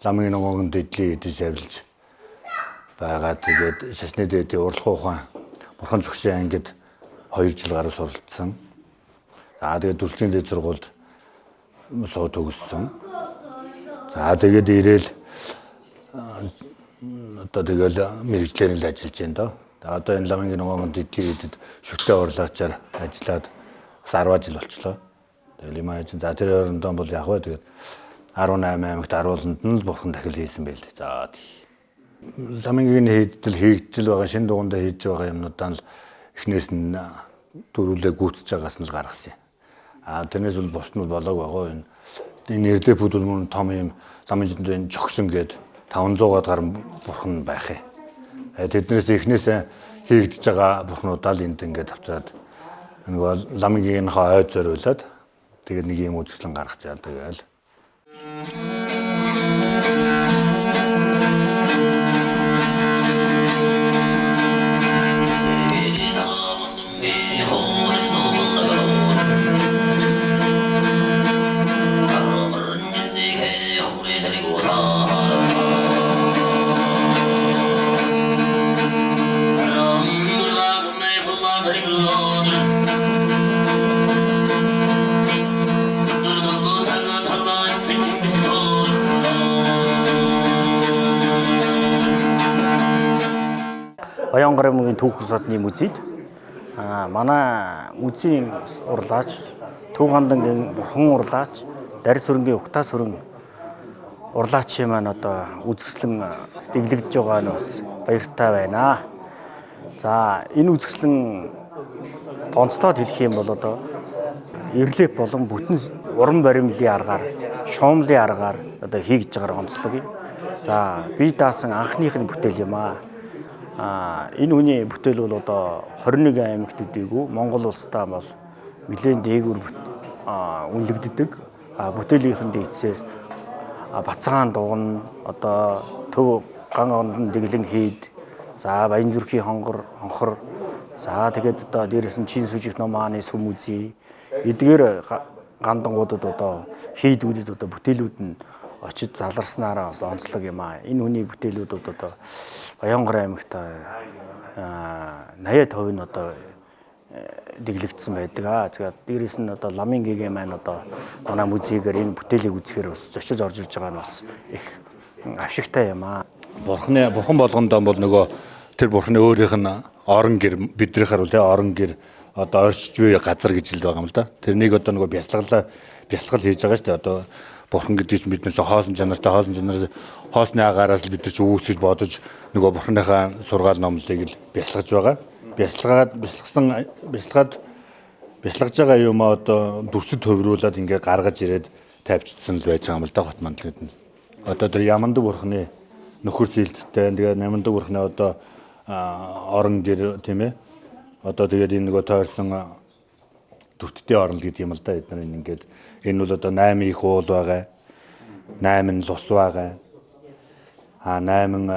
Ламын ногоон дэдлийн эдэж авилж байгаа. Тэгээд шашны дээдийн урлагийн ухаан бурхан зөвшөөрсөн ангид 2 жил гаруй суралцсан. За тэгээд дүрслэлийн дээд сургуульд суу төгссөн. За тэгээд ирээл одоо тэгэл мэрэгжлээр л ажиллаж байна доо. Одоо энэ ламын ногоон дэдлийн эдэд шүтээ урлаачаар ажиллаад бас 10 жил болчлоо. Тэгэл юм ааж. За тэр орондоо бол яг вэ тэгээд 18 аймагт арууланд нь л бурхан дахил хийсэн байл. За ламынгийн хийдэл хийгдэл байгаа шинэ дугуйндаа хийж байгаа юмнуудаа л эхнээс нь дөрүлээ гүйцэж байгаас нь л гаргасан юм. А тэрнээс бол бус нь болоог байгаа энэ энэ эрдэпүүд бол мөн том юм ламын жинд энэ жогшин гээд 500-аад гаруй бурхан байх юм. Тэднээс эхнээс хийгдэж байгаа бурхнуудаа л энд ингээд авчираад нөгөө ламынгийнхаа ойд зориулаад тэгээд нэг юм үзэсгэлэн гаргачаал тэгэл. Баянгар аймгийн Түүхэн садны музейд манай музейн урлаач Төв гандангийн бурхан урлаач Дарь сүрэнгийн Угтаа сүрэн урлаачийн маань одоо үзэсгэлэн дэглэгдэж байгаа нь бас баяртай байна. За энэ үзэсгэлэн онцлоод хэлэх юм бол одоо рельеф болон бүтэн уран баримлын аргаар, шуумлын аргаар одоо хийгдэж байгаа онцлог юм. За би даасан анхных нь бүтээл юм аа. Энэ хүний бүтээл бол одоо 21 аймагт төдийгүй Монгол улсдаа бол нэлээд дээгүүр үнэлэгддэг. Бүтээлийнхэндээ эцсээс Бацгаан дугна, одоо Төв ган ондон дэглэн хийд, за Баян зүрхийн хонгор, хонхор, за тэгээд одоо дээрэс нь чин сүжих номааны сүм үзье. Эдгээр гандангуудад одоо хийдүүдэд одоо бүтээлүүд нь очиж заларснараа бас онцлог юм аа. Энэ хүний бүтээлүүд одоо Баянгар аймагт 85% нь одоо дэглэгдсэн байдаг аа. Тэгээд дээрэс нь одоо ламын гэгээ маань одоо манай музейгээр энэ бүтээлийг үзэхээр бас зочилж орж ирж байгаа нь бас их авшигтай юм аа. Бурхны бурхан болгондоо бол нөгөө тэр бурхны өөрийнх нь орон гэр биднийхээр бол тий орон гэр одоо орчиж буй газар гэж л байгаа юм л да. Тэрнийг одоо нөгөө бясалгал хийж байгаа шүү дээ. Одоо бурхан гэдэг чинь бид нар хоосон чанартай хоосон чанараас хоосны агаараас л бид нар чи үүсгэж бодож нөгөө бурханыхаа сургаал номлолыг л бясалгаж байгаа. Бясалгаад бясалгасан бясалгаад бясалгаж байгаа юм одоо дүрсэд хувируулад ингээ гаргаж ирээд тавьчихсан л байж байгаа юм л да хот мандлууд нь. Одоо тэр Ямандаг бурханы нөхөр зилдтэй тэгээ Ямандаг бурханы одоо орон гэр тийм ээ. Одоо тэгээд энэ нөгөө тойрсон дүрттэй орон л гэдэг юм л да. Эдгээр энэ ингээд энэ бол одоо 8 их уул байгаа. 8 нь лус байгаа. А 8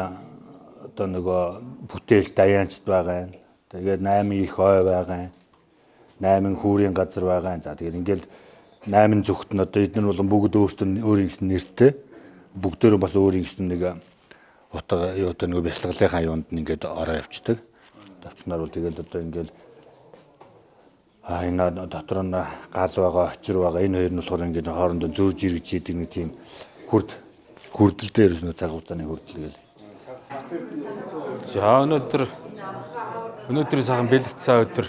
одоо нөгөө бүтээлч даяанчд байгаа. Тэгээд 8 их ой байгаа. 8 хүүрийн газар байгаа. За тэгээд ингээл 8 зүгт нь одоо эдгээр болон бүгд өөртөө өөрийн гэсэн нэртэй. Бүгдөө бас өөрийн гэсэн нэг утга юу одоо нөгөө бясалгалынхаа юунд нь ингээд ороо явцдаг. Тавцнаар бол тэгэл одоо ингээл энэ дотор нь гал байгаа, очир байгаа. Энэ хоёр нь болохоор ингээд хоорондоо зөрж иргэж идэг нэг тийм хүрдэлтэй ерөөс нь цаг хугацааны хүрдэл гэл. За өнөөдөр сайхан бэлэгдсэн өдөр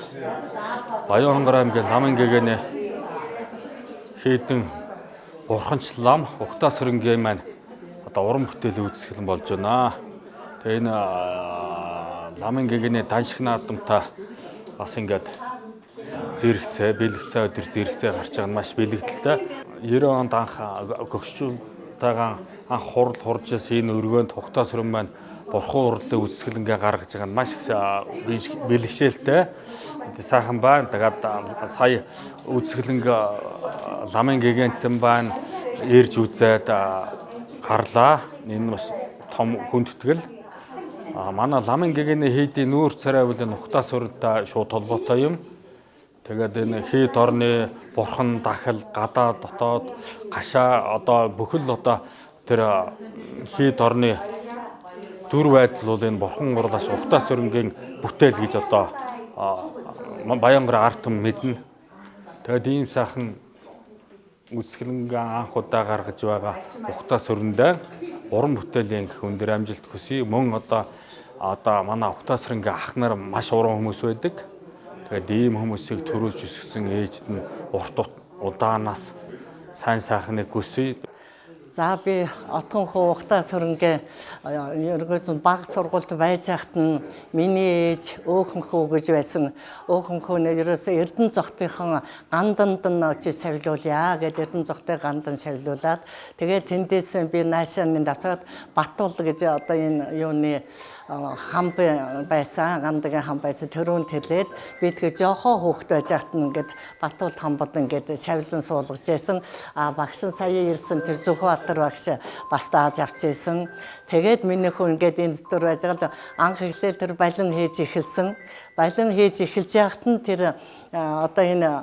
Баян хонгор аймгийн ламын гэгэний хийдэн бурханч лам Угтаа сүрэнгийн маань одоо уран бүтээл үзэсгэлэн болж байна. Тэгээ энэ ламын гэгэний даншиг наадамтай бас ингээд зэрэгцээ, бэлэгцээ өдөр зэрэгцээ гарч байгаа нь маш бэлэгдэлтэй. 90 онд анх гөгшүүлтэйгээ анх хурал хурж ирсэн энэ өргөөнд Угтаа сүрэн маань бурхан урлын үзэсгэлэнгээ гаргаж байгаа нь маш их бэлэгшээлтэй. Сайхан байна. Тэгээд сая үзэсгэлэнг ламын гигантэн байна. Ирж үзээд гарлаа. Энэ бас том хүндэтгэл. Манай ламын гэгэний хийдийн нүүр царай бүлэн Угтаа сүрэнтэй шууд холбоотой юм. Тэгээд энэ хийд орны бурхан, дахил, гадаа, дотоод, гашаа одоо бүхэл одоо тэр хийд орны дүр байдал бол энэ бурхан урлаач Угтаа сүрэнгийн бүтээл гэж одоо Баянгар ард түмэн мэднэ. Тэгээд ийм сайхан үзэсгэлэнгээ анх удаа гаргаж байгаа Угтаа сүрэндээ уран бүтээлийн гэх өндөр амжилт хүсье. Мөн одоо манай Угтаа сүрэнгийн ах нар маш уран хүмүүс байдаг. Тэгээд ийм хүмүүсийг төрүүлж өсгсөн ээжд нь урт удаанаас сайн сайхныг хүсье. За би Отгон хүү Угтаа сүрэнгээ ерөнхийдөө баг сургуульд байж байхад нь миний ээж Өөхөн хүү гэж байсан. Өөхөн хүү нь ерөөсөө Эрдэнэ зогтынхон ганданд нь очиж савилуулъя гэдэг Эрдэнэ зогтыг гандан савилуулад тэгээд тэндээс би наашаа минь давтараад Батул гэж одоо энэ юуны хам байсан, гандагийн хам байсан. Тэрүүн тэлээд би тэгээ жоохоо хүүхэд байж байхад нь ингээд Батул хамбад ингээд шавилан суулгаж байсан. А багш нь сая ирсэн тэр Зөвхөн Баатар багш бас дааж авч ирсэн. Тэгээд миний хүн ингээд энэ дотор байж байгаа л анх эхлээл тэр балин хийж эхэлсэн. Балин хийж эхэлж яхад нь тэр одоо энэ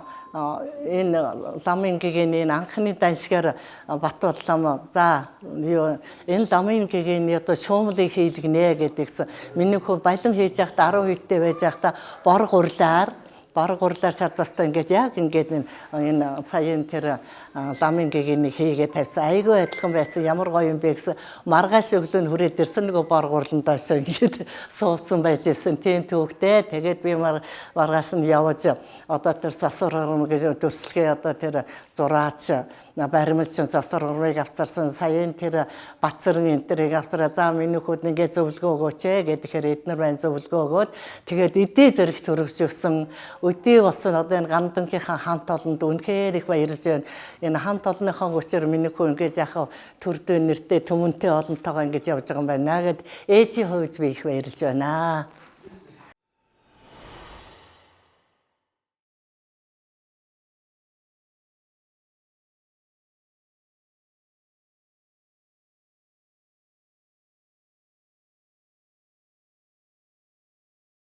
ламын гэгэний энэ анхны даншгаар Батул лам за юу энэ ламын гэгэний одоо шуумлыг хийлгэнэ гэдгийгсэн. Миний хүн балин хийж яхад 10 хүйттэй байж байхдаа бор гурлаар сар тустай ингээд яг ингээд энэ саяын тэр ламын гэгэнийг хийгээд тавьсан. Айгүй адилхан байсан. Ямар гоё юм бэ гэсэн маргааш өглөө нь хүрээд ирсэн нөгөө бор гурлан доошоо ингээд суудсан байж ирсэн. Тийм түүхтэй. Тэгээд би маргааш нь явж одоо тэр засвар гарна гэж төрслөгээ одоо тэр зураач баримлчин засвар гармыг авцарсан. Саяын тэр Батцэрэн энэ тэрийг авцараа. За миний хүүд ингээд зөвлөгөө өгөөч ээ гэхээр эднэр байна зөвлөгөө өгөөд тэгээд эдээ зэрэг төрөгч өгсөн. Өдий болсон одоо энэ гандангийнхаа хамт олонд үнэхээр их баярлж байна. Энэ хамт олонныхоо хүчээр миний хүү ингээд яхав төрдөө нэртэй төмөнтэй олонтойгоо ингэж явж байгаа юм байна гэд ээжийн хувьд би их баярлж байна.